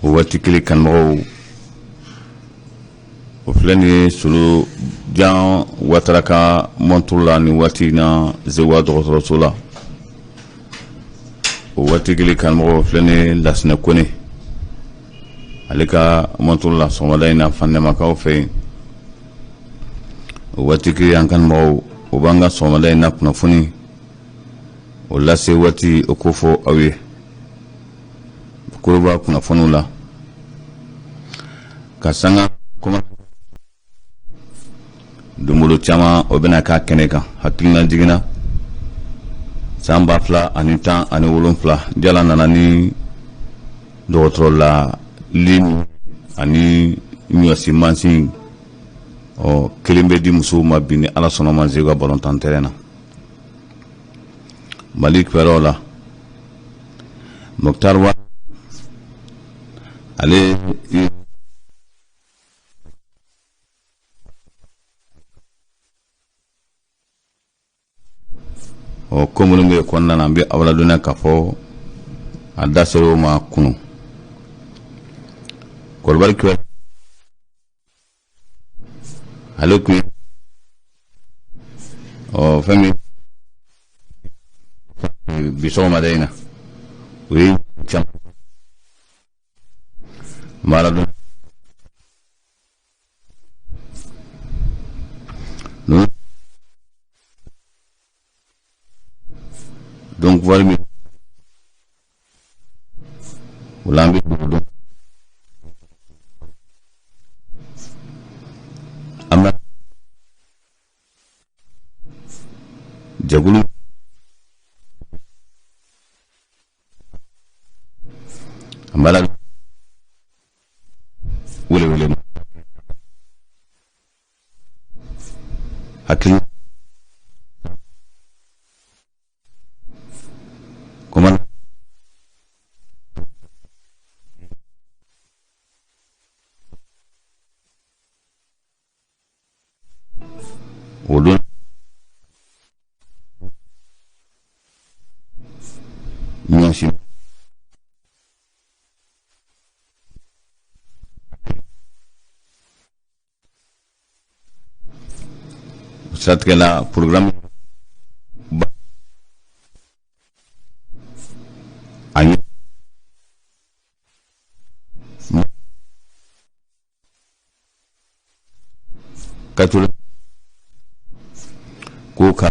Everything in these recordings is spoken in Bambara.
O waati kelen, kanubagaw, o filɛ nin ye Solo Jan Watara ka montre la nin waati na Zeguwa dɔgɔtɔrɔso la. O waati kelen, kanubagaw, filɛ nin ye Lasinɛ Kone, ale ka montre la sɔgɔmada in na Fandɛmakaw fɛ yen. O waati kelen, an kanubagaw, o b'an ka sɔgɔmada in na kunnafoni o lase waati o ko fɔ aw ye koroba kunnafoniw la ka sanga kɔma donbolo caman o bɛna k'a kɛnɛ kan. Hakilina jiginna san 2017, Jala nana ni dɔgɔtɔrɔ la li ani ɲɔsi mansin ɔ kelen bɛ di musow ma bi ni Ala sɔnna ma Zeguwa balontan terrain na. Mali kibaruyaw la, Moctar Ouane, ale ye ɔ ko minnu bɛ kɔnɔna na, an bɛ aw ladɔnniya k'a fɔ a da sera o ma kunun. Kɔlɔbali kibaru, ale kun ɔ fɛn min bi sɔgɔmada in na, o ye caman b'a la dɔn. Donc wari min o la, an bɛ dugu dɔn, an bɛ jɛkulu an b'a la wele wele hakili kuma o don ɲɔsi. O siratigɛ la, programme ba a ɲɛ katolo ko ka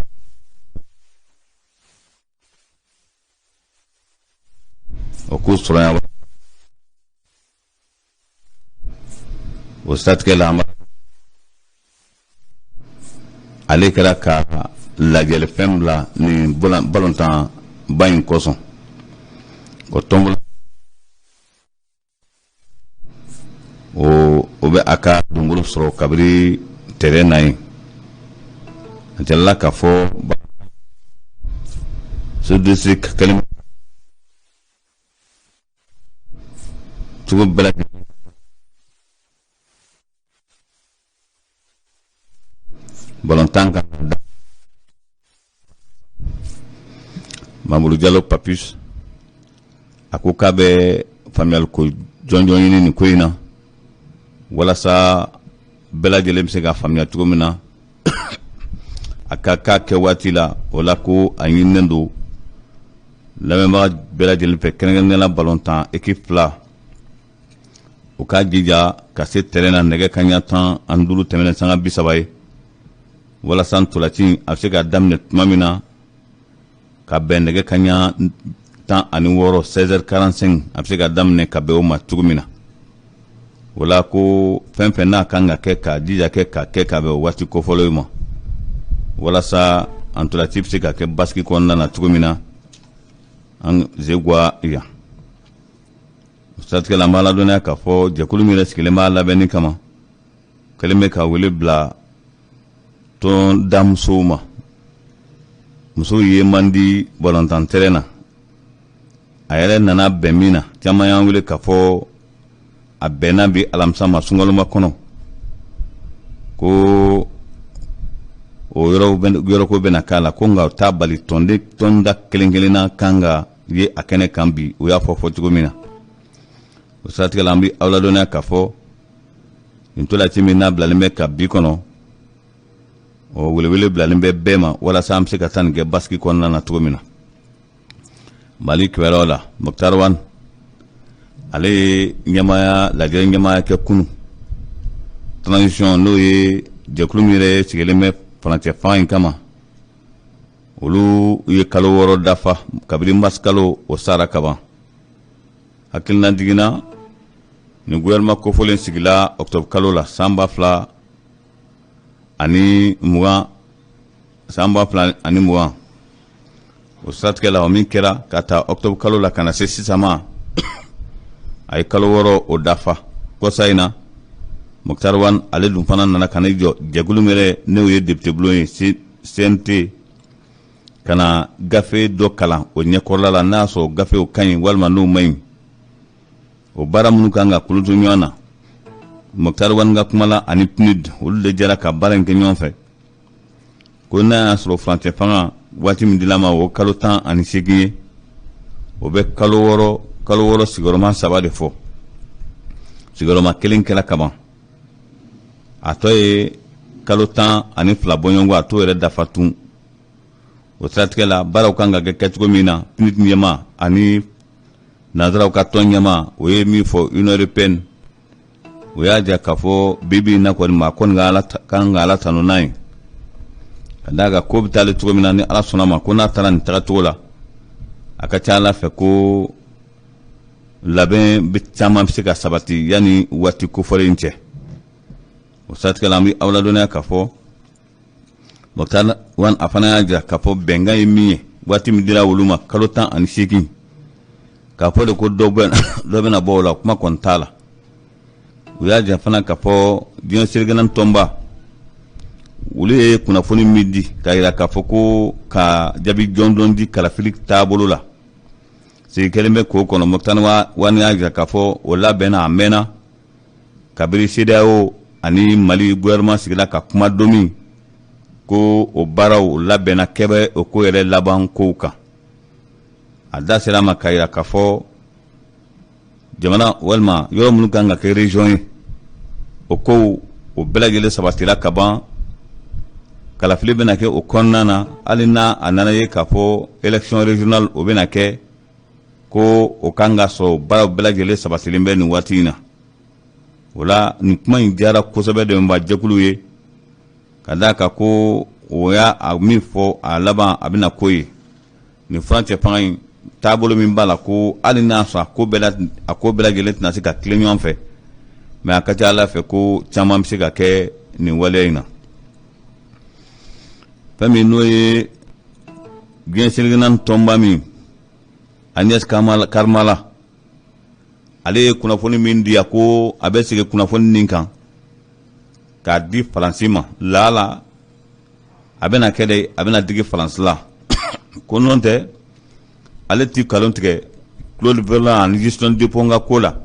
o k'u sɔrɔ yan. O siratigɛ la, ale kɛra ka lajɛlifɛn bila nin balontan ba in kosɔn o tɔnbolo o bɛ a ka donbolo sɔrɔ kabiri terrain na yen. A jalala k'a fɔ so district kelen cogo bɛɛ lajɛlen balontan ka Mamadu Jalo Papus, a ko k'a bɛ faamuyali ko jɔnjɔn ɲini nin ko in na walasa bɛɛ lajɛlen bɛ se ka faamuya cogo min na a ka k'a kɛ waati la. O la ko a ɲininen don lamɛnbaga bɛɛ lajɛlen fɛ, kɛrɛnkɛrɛnnenya la balontan équipe fila, u k'a jija ka se terrain na nɛgɛ kanɲɛ 15 tɛmɛnen sanga 30 ye, walasa ntolaci a bɛ se ka daminɛ tuma min na ka bɛn nɛgɛ kanɲɛ 16, 16h45, a bɛ se ka daminɛ ka bɛn o ma cogo min na. O la ko fɛn fɛn n'a kan ka kɛ, ka jija kɛ ka kɛ ka bɛn o waati kofɔlen ma, walasa ntolaci bɛ se ka kɛ basigi kɔnɔna na cogo min na an Zeguwa yan. O siratigɛ la, an b'a ladɔnniya k'a fɔ jɛkulu min yɛrɛ sigilen b'a labɛnni kama kɛlen bɛ ka wele bila tɔnda musow ma. Musow ye man di balontan terrain na, a yɛrɛ nana bɛn min na, caman y'an wele k'a fɔ a bɛnna bi alamisa ma sunkaloma kɔnɔ, ko o yɔrɔ ko bɛna k'a la ko, nka o t'a bali tɔnden tɔnda kelen kelenna kan ka ye a kɛnɛ kan bi. U y'a fɔ fɔ cogo min na, O siratigɛ la, an bɛ aw ladɔnniya k'a fɔ nin ntolaci min n'a bilalen bɛ ka bi kɔnɔ, o welewele bilalen bɛ bɛɛ ma walasa an bɛ se ka taa nin kɛ basigi kɔnɔna na cogo min na. Mali kibaruyaw la, Moctar Ouane, ale ye ɲɛmaaya lajɛ ɲɛmaaya kɛ kunu. Transition, n'o ye jɛkulu min yɛrɛ sigilen bɛ furancɛ fanga in kama, olu ye kalo 6 dafa kabini mars kalo o sara kaban. Hakilina jiginna, nin gouvernement kofɔlen sigila octobre kalo la san 2020, san 2020. O siratigɛ la, o min kɛra ka taa octobre kalo la ka na se sisan ma, a ye kalo 6 o dafa kɔsa in na. Moctar Ouane, ale dun fana nana ka na jɔ jɛkulu min yɛrɛ n'o ye député bulon ye, CNT, ka na gafe dɔ kalan o ɲɛkɔrɔla la, n'a y'a sɔrɔ gafew ka ɲi walima n'o man ɲi, o baara minnu kan ka koloto ɲɔgɔn na. Moctar Ouane ka kuma la, ani PNUD, olu de jɛra ka baara in kɛ ɲɔgɔn fɛ, ko n'a y'a sɔrɔ furancɛ fanga waati min dila ma, o kalo 18 ye, o bɛ kalo 6, kalo 6 sigiyɔrɔma saba de fɔ. Sigiyɔrɔma kelen kɛra kaban, a tɔ ye kalo 12 bɔɲɔgɔnko, a t'o yɛrɛ dafa tun. O siratigɛ la, baaraw kan ka kɛ kɛcogo min na, PNUD ɲɛmaa ani nanzaraw ka tɔn ɲɛmaa, o ye min fɔ Union européenne, o y'a jira k'a fɔ bi bi in na kɔni, maa kɔni kan ka Ala tanu n'a ye, ka d'a kan ko bɛ taale cogo min na, ni Ala sɔnna ma, ko n'a taara nin tagacogo la, a ka ca Ala fɛ ko labɛn bɛ caman bɛ se ka sabati yanni waati kofɔlen in cɛ. O siratigɛ la, an bɛ aw ladɔnniya k'a fɔ Moctar Ouane, a fana y'a jira k'a fɔ bɛnkan ye min ye, waati min dira olu ma, kalo 18, k'a fɔ de ko dɔ bɛna bɔ o la, kuma kɔni t'a la. U y'a jira fana k'a fɔ diɲɛ seleke naani tɔnba, olu ye kunnafoni min di k'a jira k'a fɔ ko ka jaabi jɔnjɔn di kalafili taabolo la, sigi kɛlen bɛ k'o kɔnɔ. Moctar Ouane y'a jira k'a fɔ o labɛnna a mɛnna, kabini CEDEAO ani Mali gouvernement sigila ka kuma don min, ko o baaraw labɛnna kɛbɛ o ko yɛrɛ laban kow kan. A da sera a ma k'a jira k'a fɔ jamana walima yɔrɔ minnu kan ka kɛ région ye, o kow o bɛɛ lajɛlen sabatira ka ban. Kalafili bɛna kɛ o kɔnɔna na, hali n'a a nana ye k'a fɔ élection régionale o bɛna kɛ, ko o kan ka sɔrɔ baaraw bɛɛ lajɛlen sabatilen bɛ nin waati in na. O la, nin kuma in diyara kosɛbɛ dɛmɛba jɛkulu ye, ka d'a kan ko o y'a a min fɔ, a laban a bɛna ko ye nin furancɛ fanga in taabolo min b'a la, ko hali n'a sɔrɔ a ko bɛɛ lajɛlen tɛna se ka tilen ɲɔgɔn fɛ, mais a ka ca Ala fɛ ko caman bɛ se ka kɛ nin waleya in na. Fɛn min n'o ye diɲɛ seleke naani tɔnba min, Agnès Karmala, ale ye kunnafoni min di, a ko a bɛ segin kunnafoni nin kan k'a di Faransi ma. Laala a bɛna kɛ de, a bɛna digi Faransi la, ko n'o tɛ ale ti nkalon tigɛ Claude Verlon ani Ghislaine Dupont ka ko la,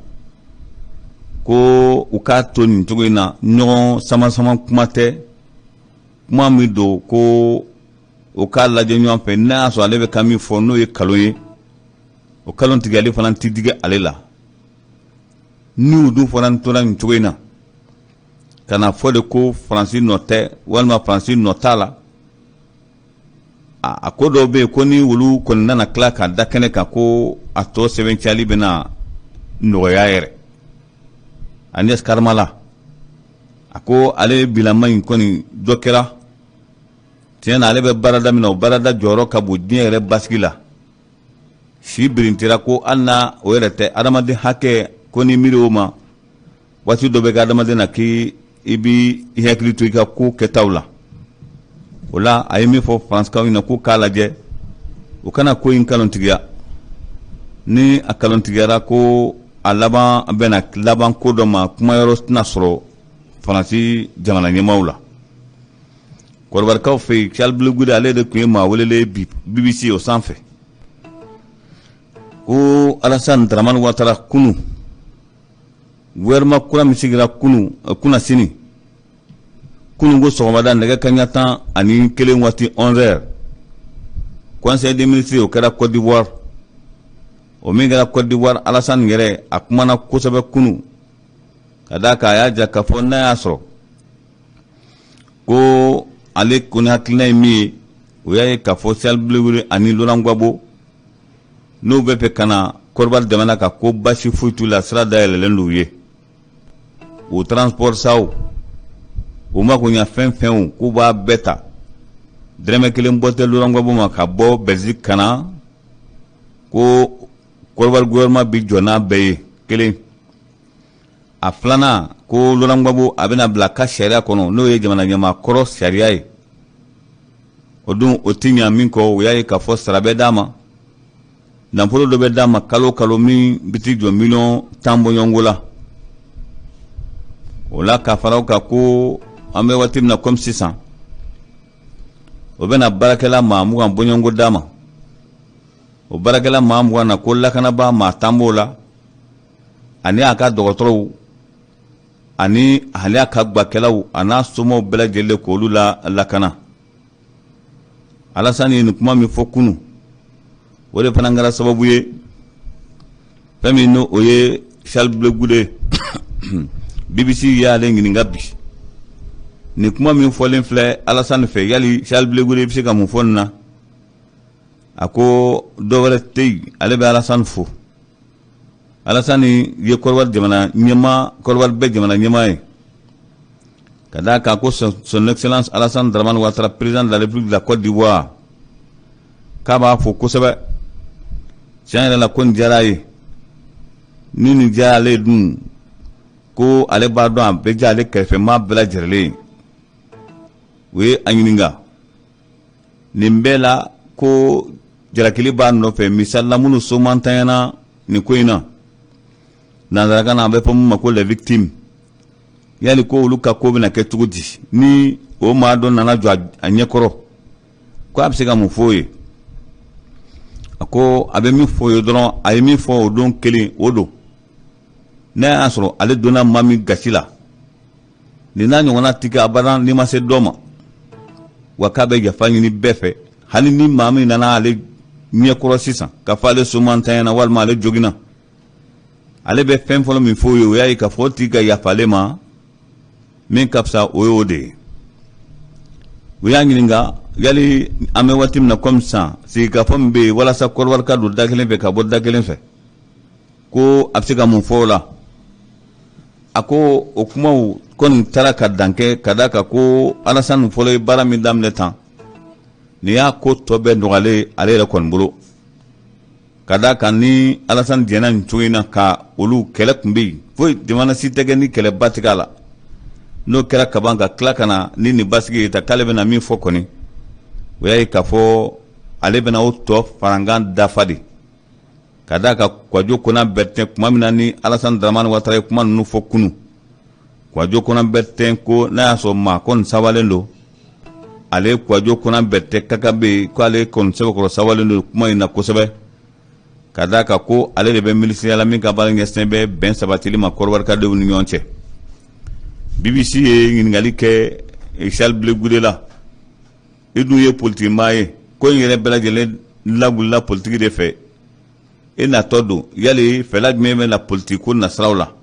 ko u k'a to nin cogo in na, ɲɔgɔn sama-sama kuma tɛ, kuma min don ko o k'a lajɛ ɲɔgɔn fɛ. N'a y'a sɔrɔ ale bɛ ka min fɔ n'o ye nkalon ye, o nkalon tigɛli fana tɛ digi ale la. N'u dun fana tora nin cogo in na, ka na fɔ de ko Faransi nɔ tɛ walima Faransi nɔ t'a la, a ko dɔw bɛ yen ko ni olu kɔni nana tila ka da kɛnɛ kan, ko a tɔ sɛbɛnciyali bɛna nɔgɔya yɛrɛ. Agnès Karmala, a ko ale bilama in kɔni dɔ kɛra tiɲɛ na, ale bɛ baarada min na, o baarada jɔyɔrɔ ka bon diɲɛ yɛrɛ basigi la. Si birintira ko hali n'a o yɛrɛ tɛ adamaden hakɛ, ko ni miiri o ma, waati dɔ bɛ kɛ adamaden na k'i b'i hakili to i ka ko kɛtaw la. O la, a ye min fɔ Faransikaw ɲɛna, ko k'a lajɛ u kana ko in kalontigiya. Ni a kalontigiyara, ko a laban bɛna laban ko dɔ ma, kuma yɔrɔ tɛna sɔrɔ Faransi jamana ɲɛmaaw la. Kɔdiwarikaw fɛ yen, Charles Blé Goudé, ale de tun ye maa welelen bi BBC o sanfɛ, ko Alassane Dramane Ouattara, kunu gouvernement kura min sigira kunu kunasini, kunun ko sɔgɔmada nɛgɛ kaɲa 11 waati, 11 heures, conseil des ministres o kɛra Côte d'Ivoire. O min kɛra Côte d'Ivoire, Alassane yɛrɛ a kumana kosɛbɛ kunun, ka d'a kan a y'a jira k'a fɔ n'a y'a sɔrɔ ko ale kɔni hakilina ye min ye, o y'a ye k'a fɔ Charles Blé Goudé ani Laurent Gbagbo n'u bɛ fɛ ka na Côte d'Ivoire jamana kan, ko basi foyi t'u la, sira dayɛlɛlen don u ye. O transport saw, o makoɲa fɛn fɛnw, k'u b'a bɛɛ ta, dɛrɛmɛ kelen bɔ tɛ Laurent Gbagbo ma ka bɔ Belgique ka na, ko Côte d'Ivoire gouvernement bi jɔ n'a bɛɛ ye. Kelen a filanan, ko Laurent Gbagbo a bɛna bila ka sariya kɔnɔ, n'o ye jamana ɲɛmaa kɔrɔ sariya ye. O dun, o ti ɲa min kɔ, o y'a ye k'a fɔ sara bɛ d'a ma, nafolo dɔ bɛ d'a ma kalo kalo min bɛ t'i jɔ miliyɔn 10 bɔɲɔgɔnko la. O la, ka fara o kan, ko an bɛ waati min na komi sisan, o bɛna baarakɛla maa 20 bɔɲɔgɔnko d'a ma. O baarakɛla maa 20 na, ko lakanabaa maa 10 b'o la, ani a ka dɔgɔtɔrɔw, ani ale a ka gbakɛlaw, a n'a somɔgɔw bɛɛ lajɛlen, k'olu la lakana. Alasani ye nin kuma min fɔ kunun, o de fana kɛra sababu ye, fɛn min n'o o ye Charles Blé Goudé, BBC y'ale ɲininka bi, nin kuma min fɔlen filɛ Alasani fɛ, yali Charles Blé Goudé bɛ se ka mun fɔ nin na? A ko dɔwɛrɛ tɛ yen, ale bɛ Alasani fo. Alasani ye Kɔdiwari jamana ɲɛmaa, Kɔdiwari bɛɛ jamana ɲɛmaa ye, ka d'a kan ko Son Excellence Alassane Dramane Ouattara, président de la République de la Côte d'Ivoire, k'a b'a fo kosɛbɛ. Tiɲɛ yɛrɛ la, ko nin diyara a ye. Ni nin diyara ale ye dun, ko ale b'a dɔn a bɛ diya ale kɛrɛfɛ maa bɛɛ lajɛlen ye. U ye a ɲininka nin bɛɛ la, ko jalakili b'a nɔfɛ, misali la minnu somantanyana nin ko in na, nansarakan na a bɛ fɔ min ma ko les victimes, yali ko olu ka ko bɛna kɛ cogo di ni o maa dɔ nana jɔ a ɲɛkɔrɔ, ko a bɛ se ka mun f'o ye? A ko a bɛ min fɔ ye dɔrɔn, a ye min fɔ o don kelen o don, n'a y'a sɔrɔ ale donna maa min gasi la, nin n'a ɲɔgɔnna tɛ kɛ abada n'i ma se dɔ ma, wa k'a bɛ yafa ɲini bɛɛ fɛ. Hali ni maa min nana ale ɲɛkɔrɔ sisan k'a fɔ ale somantanyana walima ale joginna, ale bɛ fɛn fɔlɔ min f'o ye, o y'a ye k'a fɔ o tigi ka yafa ale ma. Min ka fisa, o ye o de ye. U y'a ɲininka yali an bɛ waati min na komi sisan, sigikafɔ min bɛ yen walasa Kɔdiwari ka don da kelen fɛ ka bɔ da kelen fɛ, ko a bɛ se ka mun fɔ o la? A ko o kumaw kɔni taara ka dan kɛ, ka d'a kan ko Alasani fɔlɔ ye baara min daminɛ tan, nin y'a ko tɔ bɛɛ nɔgɔyalen ale yɛrɛ kɔni bolo, ka d'a kan ni Alasani jɛnna nin cogo in na ka olu kɛlɛ tun bɛ yen, foyi jamana si tɛ kɛ ni kɛlɛba tigɛ a la. N'o kɛra kaban, ka tila ka na ni nin basigi ye ta, k'ale bɛna min fɔ kɔni, o y'a ye k'a fɔ ale bɛna o tɔ farankan dafa de, ka d'a kan Kwadwo Konan Bertin, tuma min na ni Alasani Dramani Watara ye kuma ninnu fɔ kunun, Kwadwo Konan Bertin ko n'a y'a sɔrɔ maa kɔni sawalen don, ale Kwadwo Konan Bertin ka kan bɛ yen, ko ale kɔni sɛbɛkɔrɔ sawalen don kuma in na kosɛbɛ, ka d'a kan ko ale de bɛ minisiriya la min ka baara ɲɛsinnen bɛ bɛn sabatili ma Kɔdiwarikadenw ni ɲɔgɔn cɛ. BBC ye ɲininkali kɛ Charles Blé Goudé la: i dun ye politikimaa ye, ko in yɛrɛ bɛɛ lajɛlen lawulila politiki de fɛ, e natɔ don, yali fɛla jumɛn bɛ na politiki ko nasiraw la?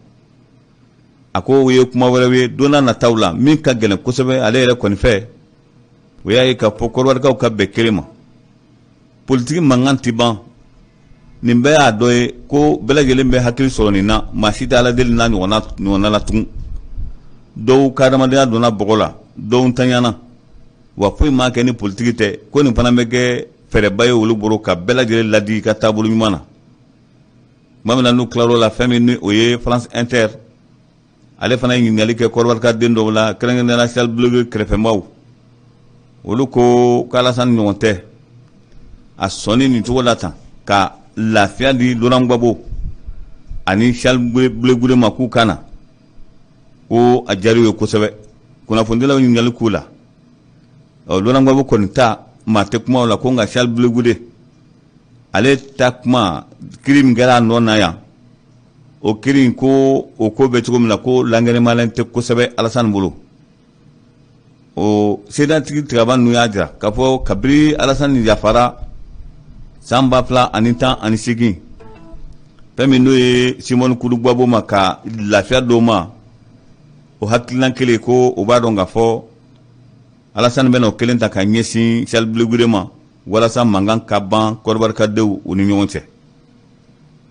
A ko o ye kuma wɛrɛw ye don n'a nataw la. Min ka gɛlɛn kosɛbɛ ale yɛrɛ kɔni fɛ, o y'a ye k'a fɔ Kɔdiwarikaw ka bɛn kelen ma, politiki mankan tɛ ban. Nin bɛɛ y'a dɔ ye ko bɛɛ lajɛlen bɛ hakili sɔrɔ nin na, maa si tɛ ala deli n'a ɲɔgɔnna la tugun. Dɔw ka adamadenya donna bɔgɔ la, dɔw ntanyana, wa foyi maa kɛ ni politiki tɛ. Ko nin fana bɛ kɛ fɛɛrɛba ye olu bolo ka bɛɛ lajɛlen ladi ka taabolo ɲuman na. Tuma min na n'u tilar'o la, fɛn min ni o ye France Inter, ale fana ye ɲininkali kɛ Kɔdiwarika den dɔw la, kɛrɛnkɛrɛnnenya la Charles Blé Goudé kɛrɛfɛmaaw. Olu ko k'Alasani ɲɔgɔn tɛ a sɔnni nin cogo la tan ka lafiya di Laurent Gbagbo ani Charles Blé Goudé ma k'u ka na, ko a diyara u ye kosɛbɛ. Kunnafonidilaw ɲininkali k'u la, ɔ Laurent Gbagbo kɔni ta, maa tɛ kuma o la, ko nka Charles Blé Goudé ale ta kuma, kiri min kɛra a nɔ na yan, o kiri in, ko o ko bɛ cogo min na, ko lankɛnɛmalen tɛ kosɛbɛ Alasani bolo. O sedatigi tigaba ninnu y'a jira k'a fɔ kabiri Alasani yafara san 2018, Fɛn min n'o ye Simone Koudou-Gbagbo ma ka lafiya d'o ma, o hakilina kelen ko o b'a dɔn k'a fɔ Alasani bɛna o kelen ta ka ɲɛsin Charles Blé Goudé ma walasa mankan ka ban Kɔdiwarikadenw u ni ɲɔgɔn cɛ.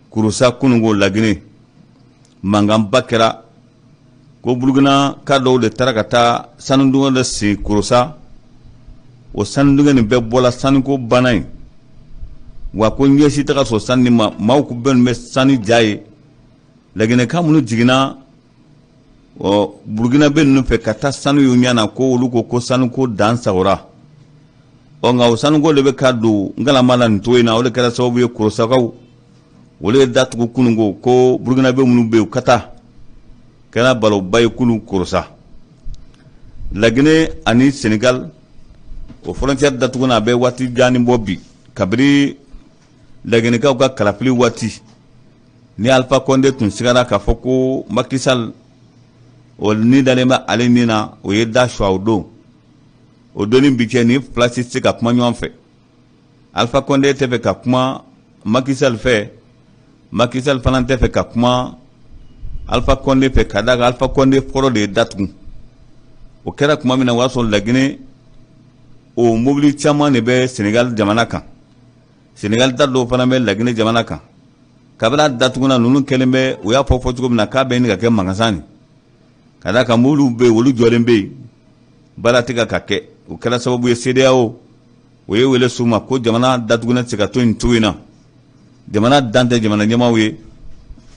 Korosa kununko Laginɛ, mankanba kɛra ko Burukinaka dɔw de taara ka taa sanudingɛ dɔ sen Korosa. O sanudingɛ nin bɛɛ bɔla sanuko banna yen wa ko ɲɛsi tɛ ka sɔrɔ sanu nin ma. Maaw ko bɛɛ bɛ sanu ja ye. Laginɛka minnu jiginna ɔ Burukinabe ninnu fɛ ka taa sanu y'u ɲɛ na, ko olu ko ko sanuko dan sagora. Ɔ nka o sanuko de bɛ ka don ngalama la nin cogo in na. O de kɛra sababu ye Korosakaw olu ye datugu kununko ko Burukinabe minnu bɛ yen u ka taa. Kɛra baloba ye kunun Korosa. Laginɛ ani Senegal, o frontière datuguna a bɛ waati jannin bɔ bi, kabiri Laginɛkaw ka kalafili waati ni Alpha Condé tun sigara k'a fɔ ko Macky Sall o ni dalen bɛ ale ni na, o ye da suwa o don. O don ni bi cɛ, ni fila si tɛ se ka kuma ɲɔgɔn fɛ. Alpha Condé tɛ fɛ ka kuma Macky Sall fɛ, Macky Sall fana tɛ fɛ ka kuma Alpha Condé fɛ, ka d'a kan Alpha Condé fɔlɔ de ye datugu. O kɛra tuma min na, o y'a sɔrɔ Laginɛ o mobili caman de bɛ Senegal jamana kan, Senegal ta dɔw fana bɛ Laginɛ jamana kan. Kabini a datuguna, ninnu kɛlen bɛ, u y'a fɔ fɔ cogo min na, k'a bɛ ɲini ka kɛ magasan ye, ka d'a kan mobiliw bɛ yen, olu jɔlen bɛ yen, baara tɛ ka kɛ. O kɛra sababu ye CEDEAO o ye wele s'u ma ko jamana datugunen tɛ se ka to nin cogo in na. Jamana dan tɛ jamana ɲɛmaaw ye,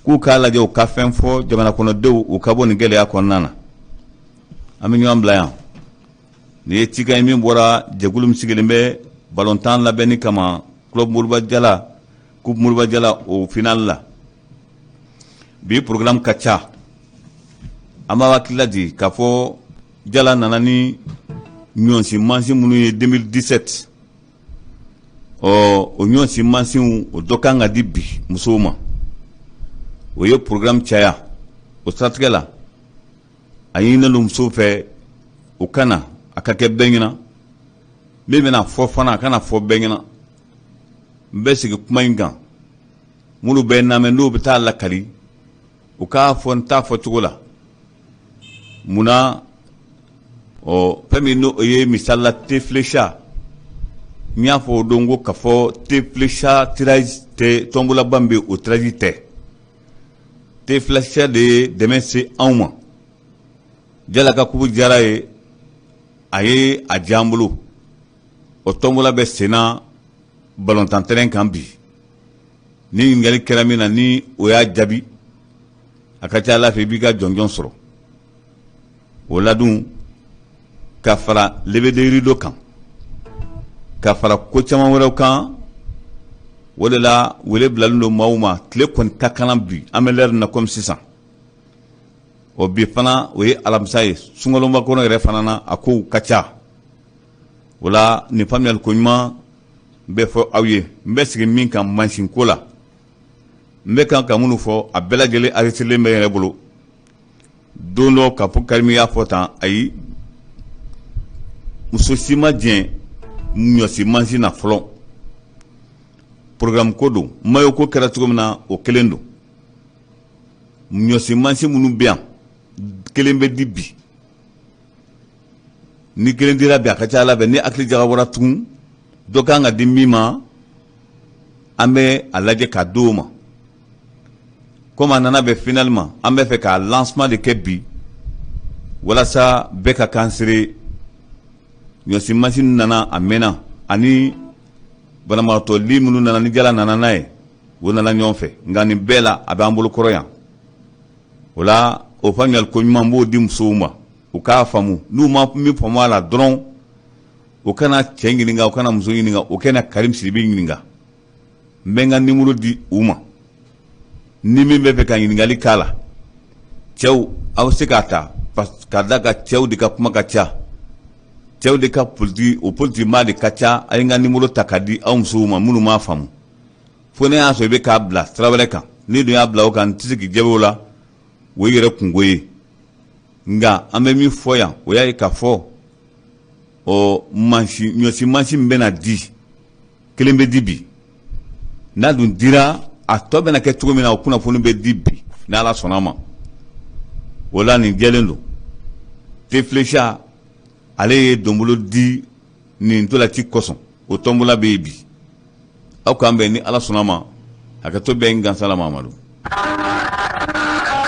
k'u k'a lajɛ u ka fɛn fɔ jamana kɔnɔdenw u ka bɔ nin gɛlɛya kɔnɔna na. An bɛ ɲɔgɔn bila yan. Nin ye cikan ye min bɔra jɛkulu min sigilen bɛ balontan labɛnni kama, club Moriba Jala, coupe Moriba Jala, o final la. Bi programme ka ca. An b'a hakili lajigin k'a fɔ Jala nana ni ɲɔsi mansin minnu ye 2017, ɔ o ɲɔsi mansinw, o dɔ kan ka di bi musow ma. O ye programme caya. O siratigɛ la, a ɲininen don musow fɛ u ka na, a ka kɛ bɛɛ ɲɛna. Min bɛna fɔ fana, a kana fɔ bɛɛ ɲɛna. N bɛ sigi kuma in kan, minnu bɛ n lamɛn n'u bɛ taa lakali, u k'a fɔ n t'a fɔ cogo la. Munna? Ɔ fɛn min n'o ye misali la Teflecha, n y'a fɔ o don ko k'a fɔ Teflecha tirage tɛ, tɔnbolaba min bɛ yen, o tirage tɛ. Teflecha de ye dɛmɛ se anw ma. Jala ka coupe diyara ye, a ye a diya an bolo. O tɔnbola bɛ senna balontan terrain kan bi. Ni ɲininkali kɛra min na, ni o y'a jaabi, a ka ca Ala fɛ i b'i ka jɔnjɔn sɔrɔ o la dun, ka fara lever de rideau kan, ka fara ko caman wɛrɛw kan. O de la wele bilalen don maaw ma. Tile kɔni ka kana bi, an bɛ lɛri na komi sisan. O bi fana, o ye alamisa ye, sunkaloba kɔnɔ yɛrɛ fana na, a kow ka ca. O la nin faamuyali ko ɲuman bɛ fɔ aw ye. N bɛ sigi min kan mansinko la, n bɛ kan ka minnu fɔ, a bɛɛ lajɛlen enregistrelen bɛ n yɛrɛ bolo. Don dɔ k'a fɔ Karimi y'a fɔ tan, ayi, muso si ma jɛn ɲɔsi mansin na fɔlɔ. Programme ko don, maillot ko kɛra cogo min na, o kelen don. Ɲɔsi mansin minnu bɛ yan, kelen bɛ di bi. Ni kelen dira bi, a ka ca Ala fɛ, ni hakili jagabɔra tugun, dɔ kan ka di min ma, an bɛ a lajɛ k'a di o ma. Komi a nana bɛn final ma, an bɛ fɛ k'a lancement de kɛ bi walasa bɛɛ ka kan sere. Ɲɔsi mansin nana a mɛnna, ani banabagatɔ lit minnu nana ni Jala nana n'a ye, o nana ɲɔgɔn fɛ. Nka nin bɛɛ la, a b'an bolo kɔrɔ yan. O la o faamuyali ko ɲuman b'o di musow ma, u k'a faamu. N'u ma min faamu a la dɔrɔn, u kana cɛ ɲininka, u kana muso ɲininka, u kana Karim Sidibe ɲininka. N bɛ n ka nimoro di u ma, ni min bɛ fɛ ka ɲininkali k'a la. Cɛw, aw bɛ se k'a ta, ka da ka cɛw de ka kuma ka ca, cɛw de ka politiki, o politiki maa de ka ca. A ye n ka nimoro ta ka di aw musow ma minnu m'a faamu, fo ne y'a sɔrɔ i bɛ k'a bila sira wɛrɛ kan. N'i dun y'a bila o kan, n tɛ se k'i jaabi o la, o ye yɛrɛ kunko ye. Nka an bɛ min fɔ yan, o y'a ye k'a fɔ ɔ mansin, ɲɔsi mansin min bɛna di, kelen bɛ di bi. N'a dun dira, A tɔ bɛna kɛ cogo min na, o kunnafoni bɛ di bi ni Ala sɔnna a ma. O la, nin jɛlen don, Teflecha, ale ye donbolo di nin ntolaci kosɔn. O tɔnbola bɛ yen bi. Aw k'an bɛn ni Ala sɔnna a ma. Hakɛto bɛ n gansala Mamadu.